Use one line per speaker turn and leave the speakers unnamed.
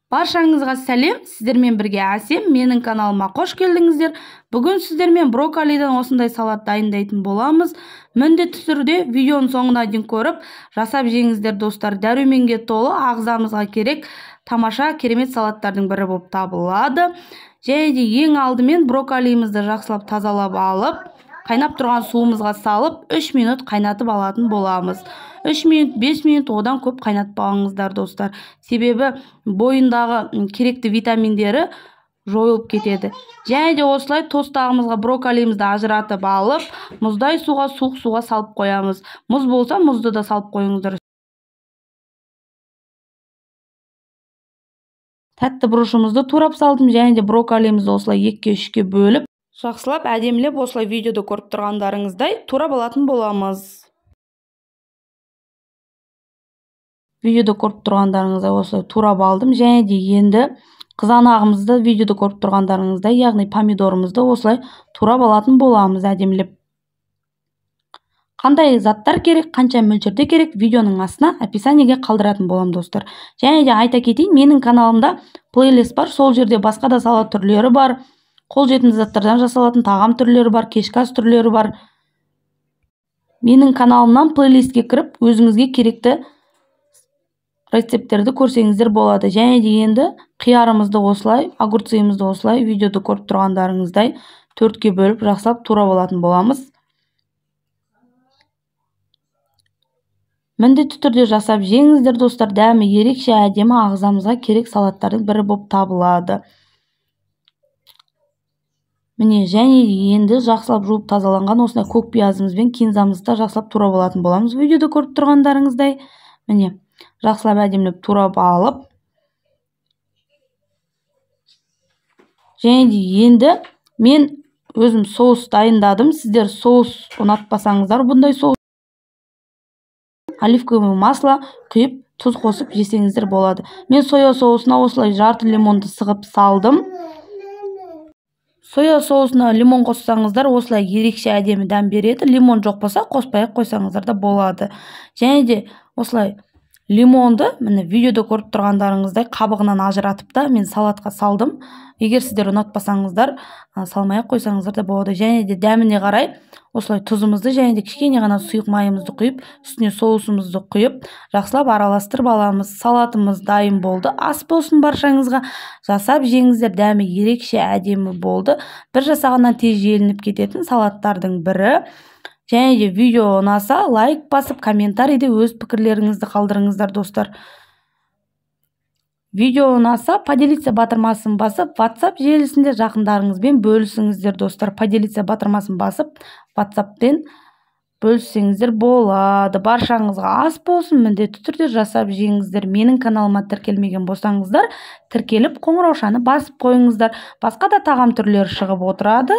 Баршаңызға сәлем, сіздермен бірге Әсем, менің каналыма қош келдіңіздер. Бүгін сіздермен брокколиден осындай салат дайындайтын боламыз. Міндетті түрде видеоның соңына дейін көріп, жасап жеңіздер достар. Дәруменге толы, ағзамызға керек тамаша керемет салаттардың бірі болып табылады. Және де ең алдымен брокколиімізді жақсылап тазалап алып, қайнап тұрған суымызға салып 3 минут қайнатып алатын боламыз. 3 минут, 5 минут одан көп қайнатпаңыздар достар. Себебі бойындағы керекті витаминдері жойылып кетеді. Және де осылай тостағымызға брокколиімізді ажыратып алып, мұздай суға, суық суға салып қоямыз. Мұз болса, мұзды да салып қойыңыздар. Тәтті бұрышымызды турап салдым, және де брокколиімізді осылай 2-3-ке бөліп, жақсылап әдемілеп осылай видеода көріп тұрғандарыңыздай турап алатын боламыз. Видеода көріп тұрғандарыңыздай осылай турап алдым. Және де енді қызанағымызды видеода көріп тұрғандарыңыздай, яғни помидорымызды осылай турап алатын боламыз әдемілеп. Қандай заттар керек, қанша мөлшерде керек, видеоның астына описаниеге қалдыратын боламын достар. Және де айта кетейін, менің каналымда плейлист бар, сол жерде басқа да салат түрлері бар. Қолжетімді заттардан жасалатын тағам түрлері бар, кешкі ас түрлері бар. Менің каналымнан плейлистке кіріп, өзіңізге керекті рецепттерді көрсеңіздер болады. Және де енді қиярымызды осылай, огурцымызды осылай видеода көріп тұрғандарыңыздай 4-ке бөліп жақсылап турап алатын боламыз. Міндетті түрде жасап жеңіздер достар, дәмі ерекше әдемі, ағзамызға керек салаттардың бірі болып табылады. Міне, және енді жақсылап жуып тазаланған осындай көк пиязымыз бен кинзамызды да жақсылап турап алатын боламыз. Видеода көріп тұрғандарыңыздай, міне, жақсылап әдемілеп турап алып. Және де енді мен өзім соус дайындадым. Сіздер соус ұнатпасаңыздар, бұндай соус оливковое масло құйып, тұз қосып жесеңіздер болады. Мен соя соусына осылай жарты лимонды сығып салдым. Соя соусына лимон қоссаңыздар, осылай ерекше әдемі дәм береді. Лимон жоқ болса, қоспай қойсаңыздар да болады. Және де осылай лимонды, міне, видеода көріп тұрғандарыңыздай қабығынан ажыратып та мен салатқа салдым. Егер сіздер ұнатпасаңыздар, салмай ақ қойсаңыздар да болады. Және де дәміне қарай осылай тұзымызды және де кішкене ғана сұйық майымызды құйып, үстіне соусымызды құйып, жақсылап араластырып аламыз. Салатымыз дайын болды. Ас болсын баршаңызға. Жасап жеңіздер, дәмі ерекше әдемі болды. Бір жасағаннан тез желініп кететін салаттардың бірі. Және де видео ұнаса, лайк басып, комментарийде өз пікірлеріңізді қалдырыңыздар достар. Видео ұнаса, поделиться батырмасын басып, WhatsApp желісінде жақындарыңызбен бөлісіңіздер достар. Поделиться батырмасын басып, WhatsApp'тен бөліссеңіздер болады. Баршаңызға ас болсын, міндетті түрде жасап жеңіздер. Менің каналыма тіркелмеген болсаңыздар, тіркеліп қоңыраушаны басып қойыңыздар. Басқа да тағам түрлері шығып отырады.